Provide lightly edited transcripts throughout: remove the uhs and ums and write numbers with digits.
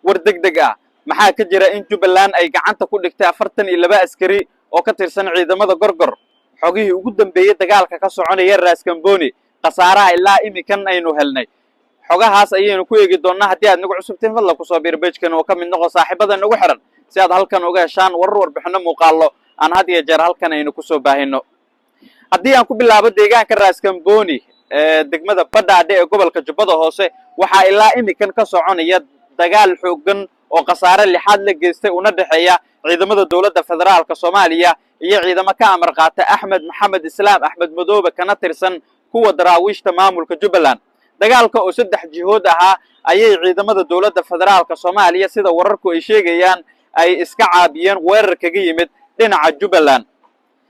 War deg deg ah: maxaa ka jira in Jubbaland ay gacanta ku dhigtay 42 askari oo ka tirsan ciidamada Gorgor? Xogihii ugu dambeeyey dagaalka ka soconaya Raaskamboni, khasaaraha ilaa imikan aynu helnay, xogahaas ayaynu ku eegi doonnaa. Haddii aad nagu cusubtiin, fadlan kusoo biir page-kan oo ka mid noqo saaxiibada nagu xiran, si aad halkan uga heshaan warar, warbixino, muuqaallo aan had iyo jeer halkan aynu kusoo baahino. Haddii aan ku bilaabo deegaanka Raaskamboni ee degmada Badhaadhe ee gobolka Jubbada Hoose, waxaa ilaa imikan ka soconaya dagaal xooggan oo khasaare lixaad la geystay, una dhexeeya ciidamada dowladda federaalka Soomaaliya iyo ciidamo ka amar qaata Axmed Maxamed Islaam, Axmed Madoobe, kana tirsan kuwa Daraawiishta maamulka Jubbaland. Dagaalka oo saddex jihood ahaa ayay ciidamada dowladda federaalka Soomaaliya, sida wararku ay sheegayaan, ay iska caabiyeen weerar kaga yimid dhinaca Jubbaland.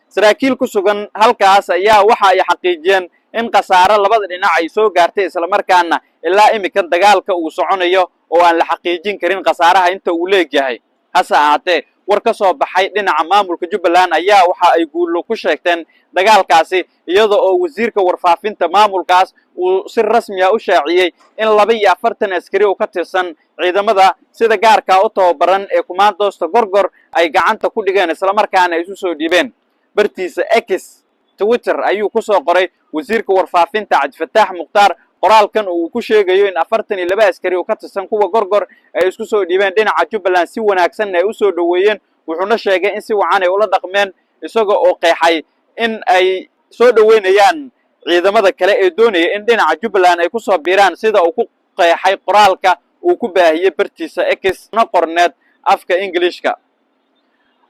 Saraakiil ku sugan halkaas ayaa waxa ay xaqiijiyeen in khasaare labada dhinac ay soo gaartay, islamarkaana ilaa imikan dagaalka uu soconayo oo aan la xaqiijin karin khasaaraha inta uu leegyahay. Hase ahaatee, war ka soo baxay dhinaca maamulka Jubbaland ayaa waxa ay guullo ku sheegteen dagaalkaasi, iyada oo wasiirka warfaafinta maamulkaas uu si rasmi ah u shaaciyey in 42 askari oo ka tirsan ciidamada sida gaarkaa u tababaran ee kumaandoosta Gorgor ay gacanta ku dhigeen, islamarkaana ay isu soo dhiibeen. Bartiisa X, Twitter, ayuu ku soo qoray wasiirka warfaafinta Cabdifataax Mukhtaar qoraalkan oo uu ku sheegayo in 42 askari oo ka tirsan kuwa Gorgor ay isku soo dhiibeen dhinaca Jubbaland, si wanaagsanna ay usoo dhoweeyeen. Wuxuuna sheegay in si wacan ay ula dhaqmeen, isaga oo qeexay in ay soo dhoweynayaan ciidamada kale ee doonaya in dhinaca Jubbaland ay kusoo biiraan, sida uu ku qeexay qoraalka uu ku baahiyey bartiisa X na qorneed afka Ingilishka.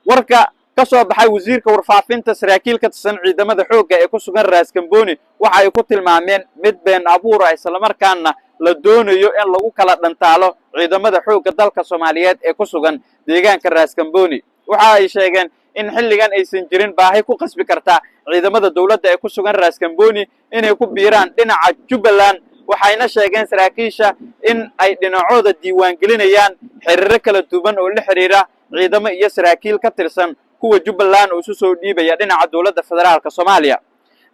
Warka ka soo baxay wasiirka warfaafinta, saraakiil ka tirsan ciidamada xoogga ee ku sugan Raaskamboni waxa ay ku tilmaameen mid been abuur ah, islamarkaana la doonayo in lagu kala dhantaalo ciidamada xoogga dalka Soomaaliyeed ee ku sugan deegaanka Raaskamboni. Waxa ay sheegeen in xilligan aysan jirin baahi ku qasbi karta ciidamada dowladda ee ku sugan Raaskamboni inay ku biiraan dhinaca Jubbaland. Waxayna sheegeen saraakiisha in ay dhinacooda diiwaangelinayaan xiriiro kala duwan oo la xiriira ciidamo iyo saraakiil ka tirsan kuwa Jubbaland oo isu soo dhiibaya dhinaca dowladda federaalka Soomaaliya.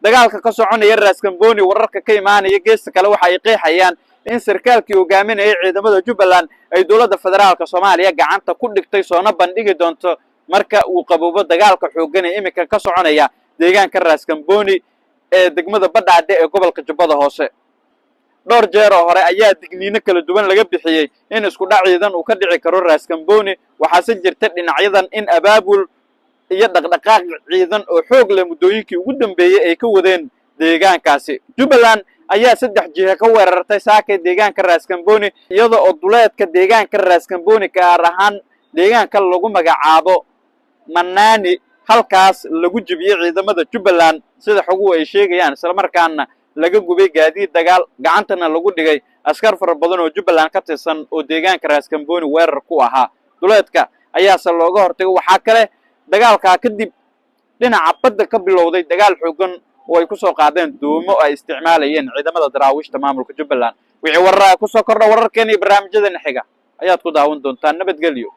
Dagaalka ka soconaya Raaskamboni, wararka ka imaanaya geesta kale waxa ay qeexayaan in sarkaalkii hogaaminayay ciidamada Jubbaland ay dowladda federaalka Soomaaliya gacanta ku dhigtay, soona bandhigi doonto marka uu qaboobo dagaalka xooggan ee iminka ka soconaya deegaanka Raaskamboni ee degmada Badhaadhe ee gobolka Jubbada Hoose. Dhowr jeer oo hore ayaa digniino kala duwan laga bixiyey in isku dhac ciidan uu ka dhici karo Raaskamboni. Waxaase jirta dhinacyadan in abaabul iyo dhaqdhaqaaq ciidan oo xoog leh muddooyinkii ugu dambeeyey ay ka wadeen deegaankaasi. Jubbaland ayaa saddex jihe ka weerartay saakay deegaanka Raaskamboni, iyada oo duleedka deegaanka Raaskamboni, gaar ahaan deegaanka lagu magacaabo Manaani, halkaas lagu jebiyey ciidamada Jubbaland, sida xoguhu ay sheegayaan, islamarkaana laga gubay gaadiid dagaal, gacantana lagu dhigay askar fara badan oo Jubbaland ka tirsan oo deegaanka Raaskamboni weerar ku ahaa. Duleedka ayaase looga hortagay. Waxaa kale dagaalkaa kadib dhinaca badda ka bilowday dagaal xooggan oo ay kusoo qaadeen doomo ay isticmaalayeen ciidamada Daraawiishta maamulka Jubbaland. Wixii wararaha kusoo kordha, wararkeena iyo barnaamijyadeena xiga ayaad ku daawan doontaan. Nabadgelyo.